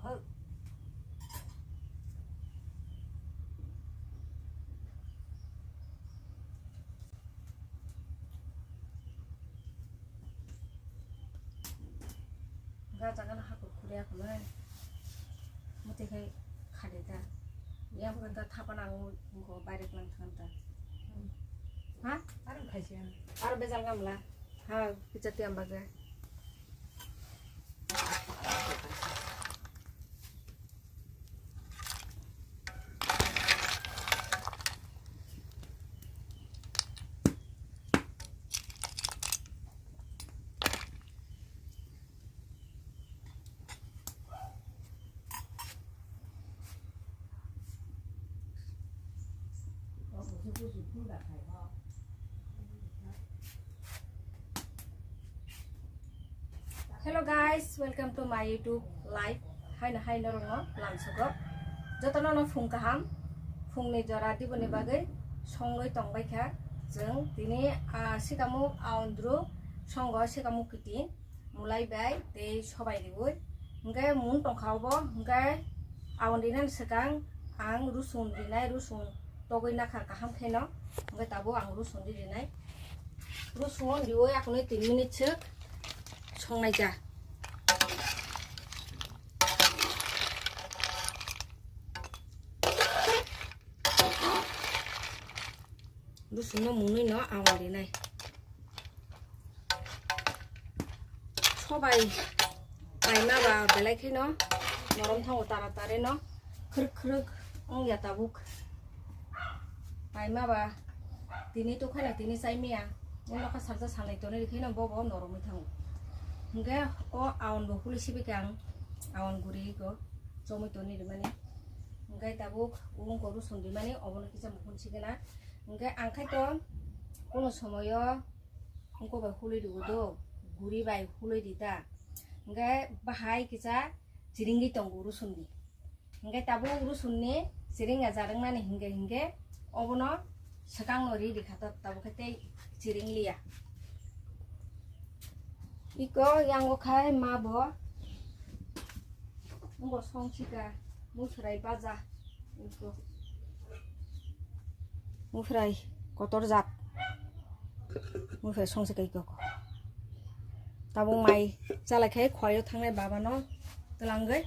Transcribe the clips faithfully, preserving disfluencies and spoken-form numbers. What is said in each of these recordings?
Ga jaga na hakur khuria khulai. Muti khai khade ta. Yang khuda ta thapa nang ko baire klang thang ta. Ha? Aro khaisi ang. Aro bejal ngamla. Ha, kicha tiam baga. Hello guys, welcome to my YouTube live. Haino hai norokno lamsogo. Jotono no phung kaham, phungni jora diboni bagwi songwi tongbai kha. Chwng tini, ah, sikamo aondru songo sikamo kiting. Mulai bai tei sobai riui. Hingke mun tongkha obo, hingke aboni rinani swkang ang rusun rinai, rusun togwi nakha kaham kheno. Hingke tabuk ang rusun ri rinai. Rusun riui akhunui tin minute swk songnai ja. Rusunno munui no aboni rinai. Sobai paima ba belai kheno norom thango, tara tare no khwrwk khwrwk wng ya tabuk. Paima ba tini to kheno tini chai miya, wng nokha salsa salnwi tonwi rw kheno bo bo noromwi thango. Hingke o aon bo huli sibi khe ang aon guri go chomwi tonwi rwmani. Hingke tabuk wng ko rusun rimani obono kisa mukhun sigena. Hingke ang khai to kuno somoyo wngkok bai hului rw do, guri bai hului di ta. Hingke bahai kisa chiringwi tongo rusun di. Hingke tabuk rusun ni chiring ya jarwk nani hingke hingke obono swkang no ri di kha ta tabuk khe tei chiring liya. Iko yango khai ma bo. Wngbo song sika, musurai baja. Iko. Musurai kotor jat. Musurai song sika iko. Tabuk mai chalai khai khoyo thangnai baba no twlangwi.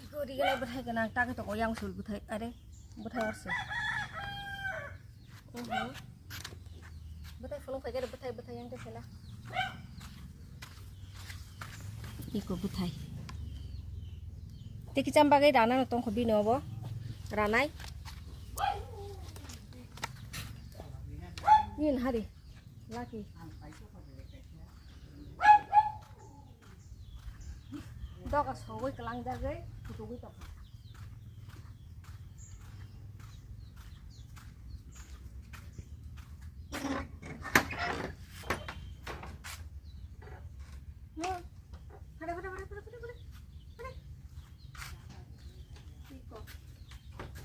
Iko rigana bwthai gwnang, tagwi tongo yang sul bwthai, are bwthai orse. Oho. Bwthai phunuk phai khe bwthai, bwthai yang khe sela. Iko bwthai. Tei kicham bagwi rana no tongkho bini obo. Ranai. Nin hari. Laki. Doga sogwi kwlangjagwi kutugwi tongkha. Hmm. Hade, hade, hade. Tiko.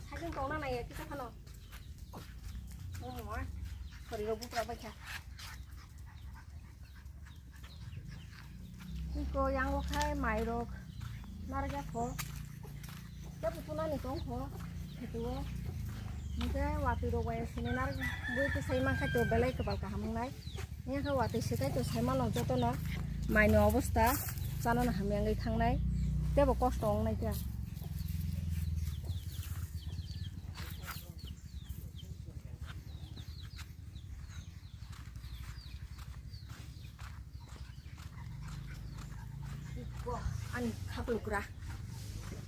Sakeng tongna naiya kisa phano. Oh, ma. Khorigo bupra baikha. Iko yango khai mairok narwkya kho. Tei buphunani tong kho, kheto o. Hingke watwi rok bai sini narwk bui tisai mankha to belai kwbal kaham wngnai. Hingke watwi swkai to sai mano jotono maini obostha chanano hamya wngwi thangnai. Teibo kosto wngnai kha. Ani khaklukra.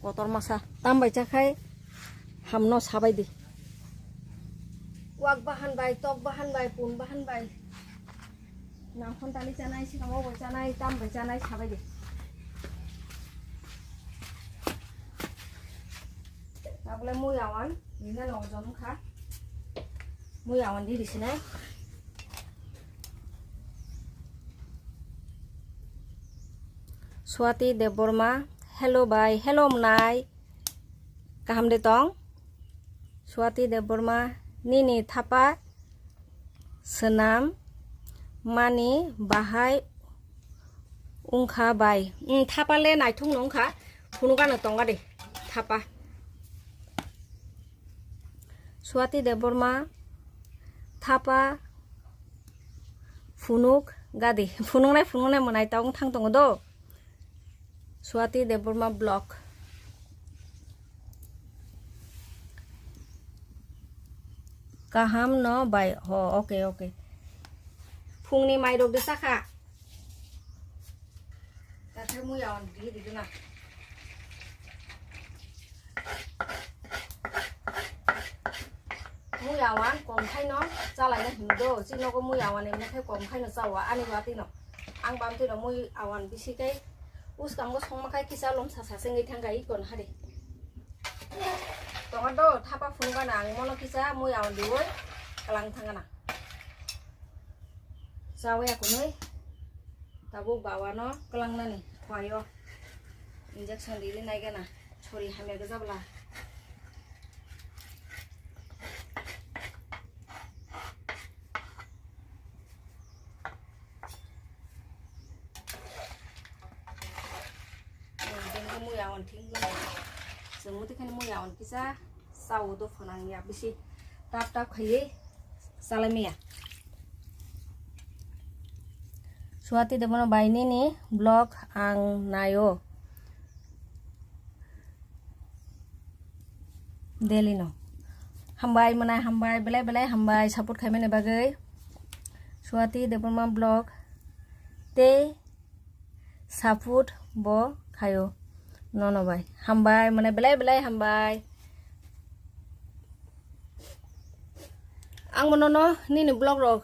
Kotor masa. Tambai chakhai hamno sabai di. Wak bahan bai, tok bahan bai, pun bahan bai. Nangkhon tali chanai, sikamo bo chanai, tambai chanai sabai di. Tabole mui awan. Nina no ojon wngkha. Mui awan di risinai. Swati Debbarma, hello bai, hello mwnai. Kaham de tong? Swati Debbarma, nini thapa swnam mani bahai wngkha bai. Hmm, thapa le naithok no wngkha, phunukano tonga de thapa. Swati Debbarma, thapa phunuk gadi. Phunuknai, phunuknai mwnai ta wng thang tongo do. Swati Debbarma vlog. Kaham no bai. Ho, okay, okay. Phungni mai rok de sakha. Tathai mui awan di di na. Mui awan kom khaino chalaina himdo, chini nogo mui awan emne khai kom khaino chawa ani watino. Ang bamtino mui awan bisi kai uskango songma khai kisa lomsa sa sengwi thangkha ikon hari. Tongo do thapa phunukana ang mono kisa mui awan diwi kalang thangana. Chawi akunui. Tabuk bawano kwlangnani khwayo injection riri naigana, sori hamya gajabla. Mui awan thing chwng muti khani mui awan kisa. Sao do phonang ya bisi tap tap khaiwi salai maya. Swati Debbarma bai nini vlog ang naio daily no. Hambai mwnai, hambai belai belai, hambai support khaimani bagwi. Swati Debbarma vlog tei support bo khaio nono bai. Hambai, mane belai belai hambai. Ang bo nono nini vlog rok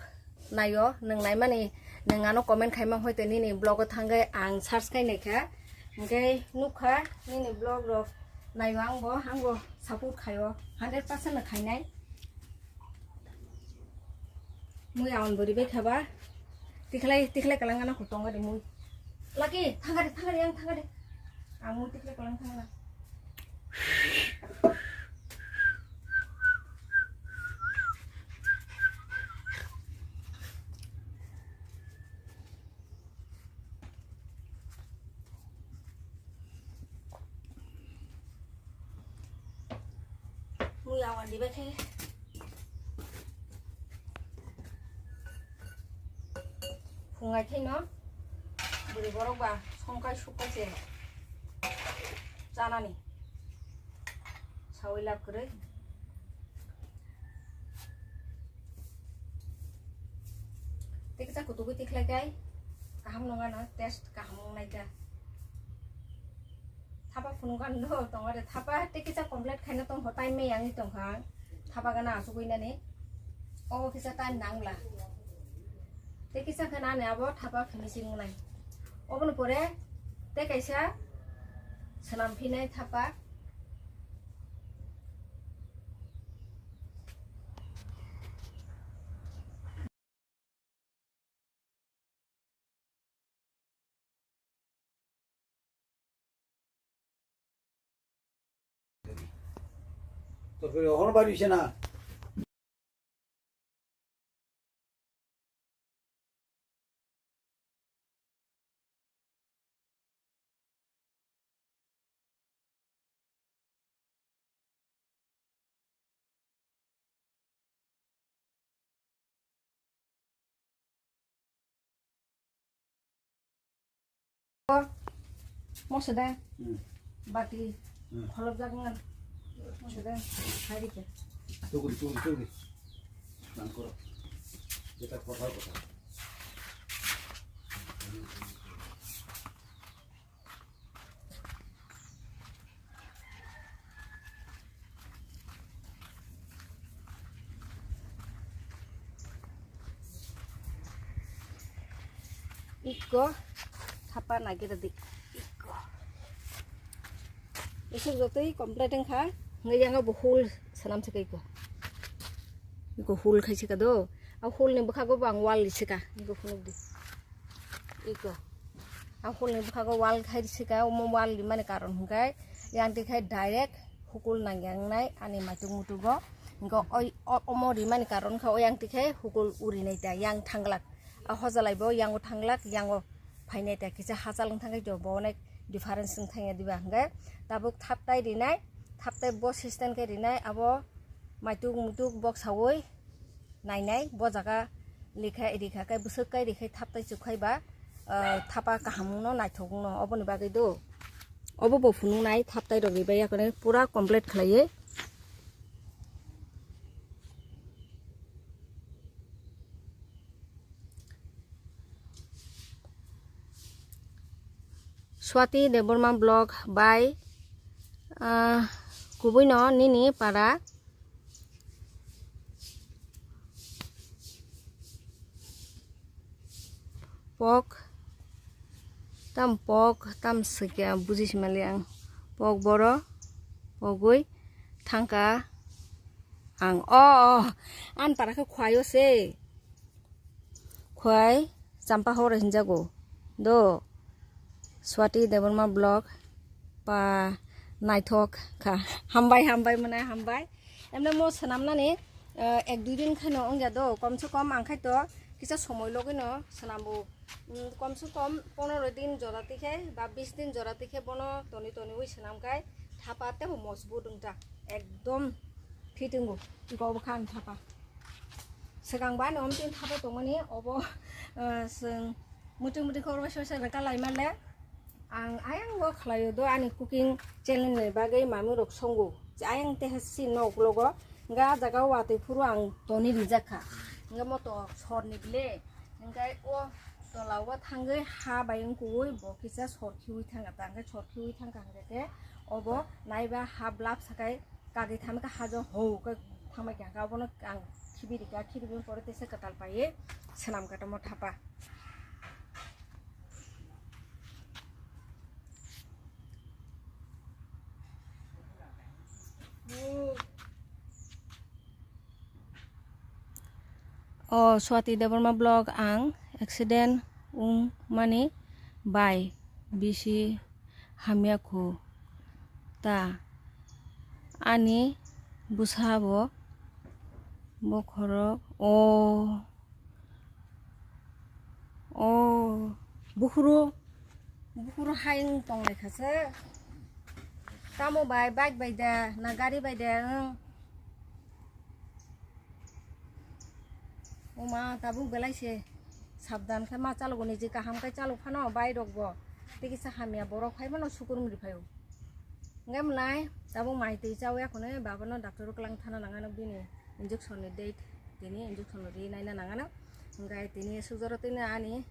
naio, nwng naimani, nwng ano comment khaima hoite nini vlog o thangwi ang search khai naikha. Hwnkhe nukha nini vlog rok naio ang bo, ang bo support khaio, hundred percent no khainai. Mui awan bori bai khaba. Tikhlai, tikhlai kalang gana kutong gari mui. Laki, thangari, thangari, yang thangari. Ang mui tikhlai kalang thangana. Mui awan dibai khe. Phungai khe no. Bwrwi borok ba songkai sukkai se. Chanani. Sawi lab kwrwi. Tei kisa kutugwi tikhlai kai kaham nongano, taste kaham wngnai kha. Thapa phunukgano tongo de, thapa tei kisa complete khaina tongkha, time mei yangwi tongkha ang thapa gana asugwi nani. Obo kisa time nangla. Tei kisa khe nani abo thapa finishing wngnai. Oboni pore tei kaisa swnam phinai thapa. Torkori ohor bari se na. Moso da. Hmm. Bati. Hmm. Kholopjak ngan. Moso da. Hai dikhe. Tugri, tugri, tugri. Nang koro. Jeta kotha kotha. Ikko thapa nagir di. Ikko. Isuk jotoi complete wngkha. Hwnkhe yang bo hole swnam se kha iko. Iko hole khai se kha do. A hole ni bwkhago bo ang wall ri se kha. Iko phunuk di. Iko. A hole ni bwkhago wall khai ri se kha. Omo wall rimani karon hwnkhe yang twi khai direct hukul nang yang nai ani maituk mutugo. Hwnkhe oi, o-, omo rimani karon kha o yang twi khai hukul uri nai ta yang thanglak. A hojalai bo yango thanglak, yango phainai ta kisa hachal wng thangkhe bo onek difference wng thangya diba hwnkhe tabuk thaptai rinai, thaptai bo system khe rinai, abo maituk muituk boksaui nainai, bo jaga likha rikha khe bwswk kai rikhai thaptai chukkhai ba, ah, thapa kaham wngno naithok wngno oboni bagwi do. Obo bo phunuknai thaptai rok ribai yakone pura complete khlaiwi. Swati Debbarma vlog bai, ah, kubuino nini para pok tam pok tam swikya buji simali ang pok boro pogwi thangka ang o o an para khe khwai o se. Khwai champa horo hinjago do. Swati Debbarma vlog pa naithok kha. Hambai, hambai mwnai, hambai. Emne mo swnamnani, eh, ek dui din khaino wngya do. Kom se kom ang khai to kisa somoi logino swnambo. Mm, kom se kom ponero din jora tikhe ba bis din jora tikhe bono toni toni wi swnam khai thapa tebo mojbut wngta. Ekdom fit wngo. Iko obo kha ang thapa. Swkang ba ani omtwi thapa tongmani obo, ah, chwng muti muti khoroksa se rwka laimale. Ang ayang bo khlaio do ani cooking channel ni bagwi mamwi rok songo. Ayang te si nok logo. Nga jaga watwi phuru ang toni rijak kha. Nga moto sor ni bile. Nga o tola o thangwi ha bai wngkui bo kisa sor khiwi thangkha ta. Nga sor khiwi thangkha hwnkhe obo naiba ha blap sakai kagwi thangkha hajo ho khe thangbai kha. Abono ang khibi rikha, khibi bini pore tesa kwtal paiwi swnam kha tamo thapa. O Swati Debbarma vlog ang accident wngmani bai bisi hamya khu ta ani bwsa bo bokhorok o. O, bukhuru, bukhuru hai wng tong lai kha se. Tamo bai, bike bai da, na gari bai da, wng. O ma, tabuk belai se sabdan khe ma chalogo, niji kaham khe chalok phano bike rok bo. Tei kisa hamya borok hai mano sukur mri phaio. Hwnkhe mwnai tabuk mai twi chawi akhone babano doctor o kwlang thana nangano bini injection ni date tini injection ri naina nangano. Hwnkhe tini sujaro tini ani